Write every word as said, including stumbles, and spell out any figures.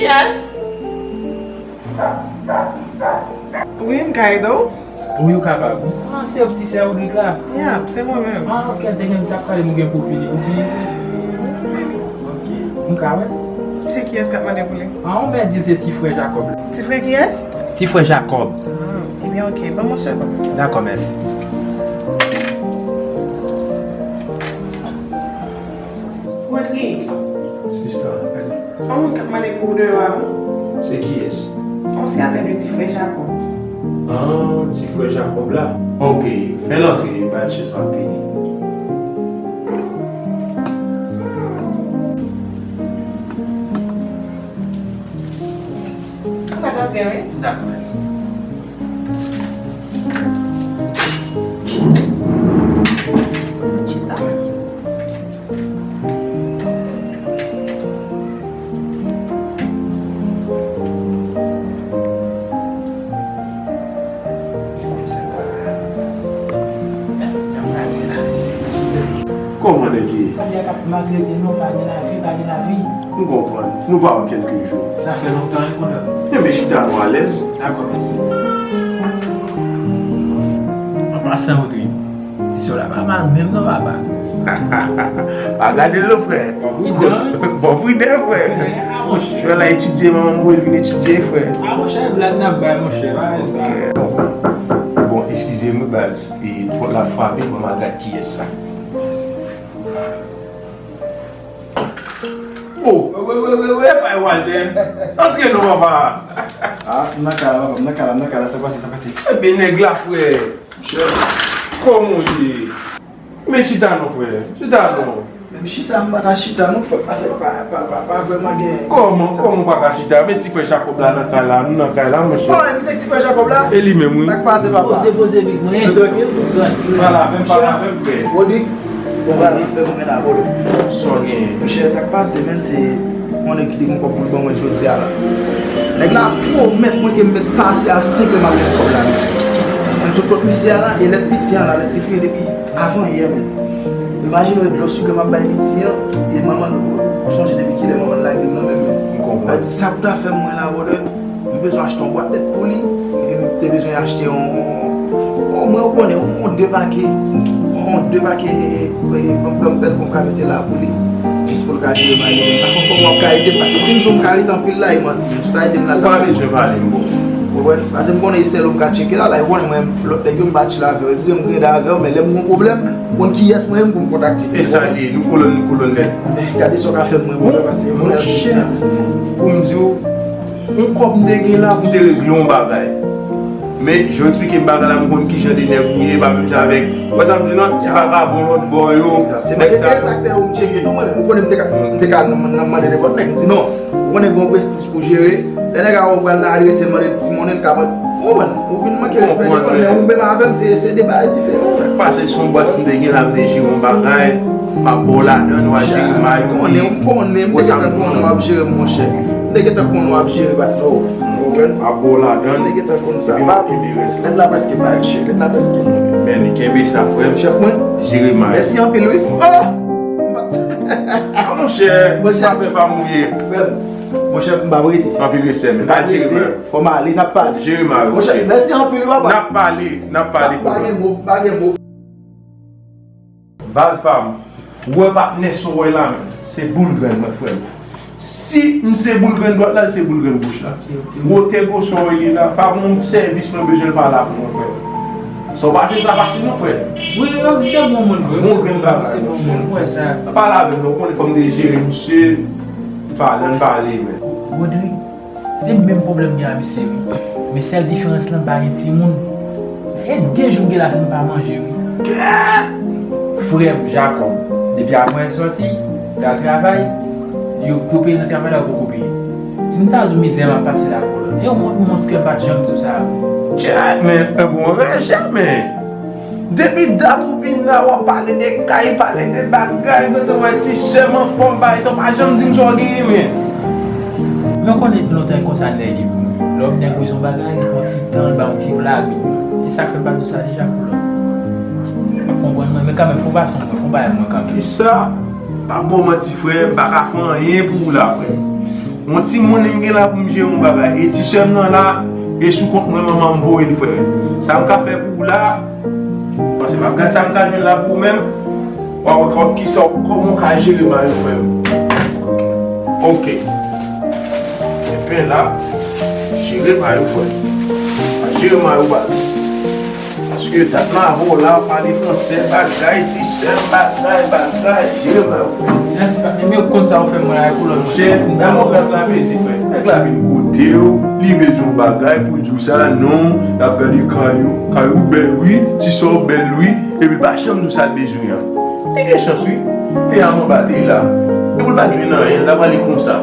Yes. Wi, m ka ede w? Wi, ou kapab. Ah, se yon ti sè Rodrigue la? Yeah, se mwen menm. Ah, ok, te gen, m t ap gade m gen pwofil li. Ou fini vre? Ok. M ka wè? Se kiyès k ap mande pou li? Ah, ou byen di l se ti frè Jacob la. Ti frè kiyès? Ti frè Jacob. Ah, ebyen, ok. Ban m yon segonn. Dakò, mèsi. Rodrigue. Sista. Yon moun k ap mande pou ou deyò a, wi. Se kiyès? Yon sèten de ti frè Jacob. Ah, ti frè Jacob la? Ok, fè l antre, ba l chèz, m ap vini. Ou ka antre, wi. Dakò, mèsi. Chita. Mèsi. Ti konsèy pa la. Jan pral se la, mèsi. Kòman nèg ye? Nèg ap maltrete nou, pa gen lavi, pa gen lavi. M konprann. Nou pa wè kèlke jou. Sa fè lontan, wi, konnen. Enben, chita nou alèz. Dakò, mèsi. An pasan, Rodrigue, ti sè w la pa mal menm non, papa. Pa gade l non, frè. Bon, pridan, wi. Bon, pridan, frè. Frè, a, monchè. Frè la etidye, manman m voye l vin etidye, frè. A, monchè, blag n ap bay, monchè, pa fè sa. Ok. Bon, eskize m, wi, baz. E, pòt la frape, manman gad kiyès sa. Oh, wè, wè, wè, wè, bay Walter. Antre non, papa. Ah, m nan kay la, papa, m nan kay la, m nan kay la, sa k pase, sa k pase? Ebyen, nèg la, frè. Monchè. Kòman w ye? Men chita non, frè. Chita non. Men m chita, m pa ka chita non, fòk pase pa, pa, pa, pa vrèman gen. Kòman, kòman w pa ka chita? Men ti frè Jacob la nan kay la, nou nan kay la, monchè. Oh, e misye ti frè Jacob la? E li menm, wi. Sa k pase, papa? Poze, poze, big man. Ou trankil? Trankil. Pale avè m, pale avè m, frè. Rodrigue, bon, bagay la fè mwen la, bro. Sa w genyen? Monchè, sa k pase, menn, se yon nèg ki te gen kòb pou l ban mwen jodi a la. Nèg la pwomèt mwen ke m mèt pase a senk è m ap jwenn kòb la, men. Mwen sot kot misye a la, e lèt piti a la, lèt li fini depi avan yè, men. Imajine w, e dlo sikre m ap bay piti an, e manman l, ou sonje depi kilè manman l lage l nan men m, men. M konprann. Sa k ta fè mwen la, brother? M bezwen achte yon bwat lèt pou li. E m te bezwen achte yon, yon, yon, mwen, ou konnen, yon, yon de pake, yon de pake, e, e, e, banm, banm bèl pou m ka mete la pou li. Jis pou l ka jere bagay li. M pa konn kòman w ap ka ede m, paske si m di w m ka rete anpil la, e manti. Si w ta ede m la, l ta. Ou pa bezwen pale m, bro. Ou konprann? Paske m konnen e sèl ou m ka tcheke la, la, e ou konnen mwen, lòt nèg yo m pa chill avè yo, e vre m grande avè w, men lè m gon pwoblèm, ou konn kiyès mwen ye m pou m kontakte. E sa l ye, nou kolòn, nou kolòn nèt. Men gade sa w ka fè m mwen, brother, paske monchè, pou m di w, yon kòb m te gen la pou m te regle yon bagay. Men, jan w eksplike m bagay la, m konn kijan de nèg ou ye, pa menm jan avèk, ou wè sa m di w lan, ti vakabon lòt bò yo, nèg sa yo. E sa k fè ou m tcheke tou, mwen menm. Ou konnen m te ka, m te ka nan, nan mande nenpòt nèg, m di non. Ou konnen gen yon prestij pou jere. Lè nèg a wè w pral nan adrese l, mande l ti monnen, l ka mande. Ou konprann? Ou vin manke respè li, men ou menm avè m, se, se de bagay diferan. Sa k pase, se yon bwat m te gen la, m te jere yon bagay, m ap ba w ladan, w al jere may ou, konnen, m konnen, m te gentan konnen w ap jere m, monchè. M te gentan konnen w ap jere, patnè. Ou konprann? M ap ba w ladan. M te gentan konn sa. Epi m ap kenbe rès la. Lèt la prèske parèt, chè. Lèt la prèske. Men li kenbe sa, frè m. Chèf mwen. Jere may. Mèsi anpil, wi. Oh! M pa t. Ah, monchè, monchè, pa fè pa mouye. Frè m, monchè, m pa prete. Anpil respè, men. M pa prete. Fò m ale, n ap pale. Jere may ou, monchè, mèsi anpil, papa. N ap pale, n ap pale. Pa gen mo, pa gen mo. Baz pa m, ou wè patnè sa w wè la menm, se boul grenn mwen, frè m. Si m se boul grenn dwat la, l se boul grenn goch la. Ok, ok. Wotè gwosè w li la, pa gon sèvis mwen bezwen l pa la pou mwen, frè. Sa w pa jwenn sa fasil non, frè. Wi, wi, se bon moun, vre. Bon grenn bagay, monchè. Se bon moun, m wè sa. Pale avè m non, ou konnen fò m te jere misye, pale, ann pale, men. Rodrigue, se menm pwoblèm m gen a misye, wi. Men sèl diferans lan, m pa gen timoun. E de jou m gen la san m pa manje, wi. Kèt! Frè m, Jacob, depi apre l sòti, l al travay, yo, pou peye nan travay la, yo poko peye. Si m ta di w mizè m ap pase la, e yon wont, yon wont, frè m pa t janm di w sa. Kèt, men, e bon rèv, chè, men. Depi dat ou vin la, w ap pale de kay, pale de bagay, gentan wè ti sè m anfòm, bagay sa, w pa janm di m sa w genyen, men. Men w konnen depi lontan e konsa nèg ye pou mwen. Lè yon nèg bezwen yon bagay, li pran ti tan, li ba yon ti blag. E sa k fè m pa di w sa deja pou lòt. Ou konprann mwen, men kanmenm, fò w pase yon mwen, fò w bay mwen kanmenm. Kisa? Pa ba w manti, frè, m pa ka fè anyen pou ou la, frè. Yon timoun m gen la pou m jere yon bagay. E ti sè m nan la, e sou kont mwen manman m voye l, frè. Sa m ka fè pou ou la, panse m ap gad sa m ka jwenn la pou ou menm. W a wè kòb ki sa, kòman w ka jere mayo, frè m. Ok. Ebyen la, jere mayo, frè m. Jere mayo, baz. Paske dat m avè w la, w pale fransè, bagay, ti sè m, bagay, bagay, jere mayo, frè m. Mèsi, patnè, men ou konn sa ou fè mwen la, pou lòt mwen. Chè, nan mwen gras la peze, frè. Nèg la vin kote w, li bezwen yon bagay pou di w sa, non, l ap gade kay ou. Kay ou bèl, wi, ti sè w bèl, wi, epi l pa janm di w sa l bezwen an. Li gen chans, wi. Te a m anba te la. Epi l pa t jwenn anyen, l ta prale konsa.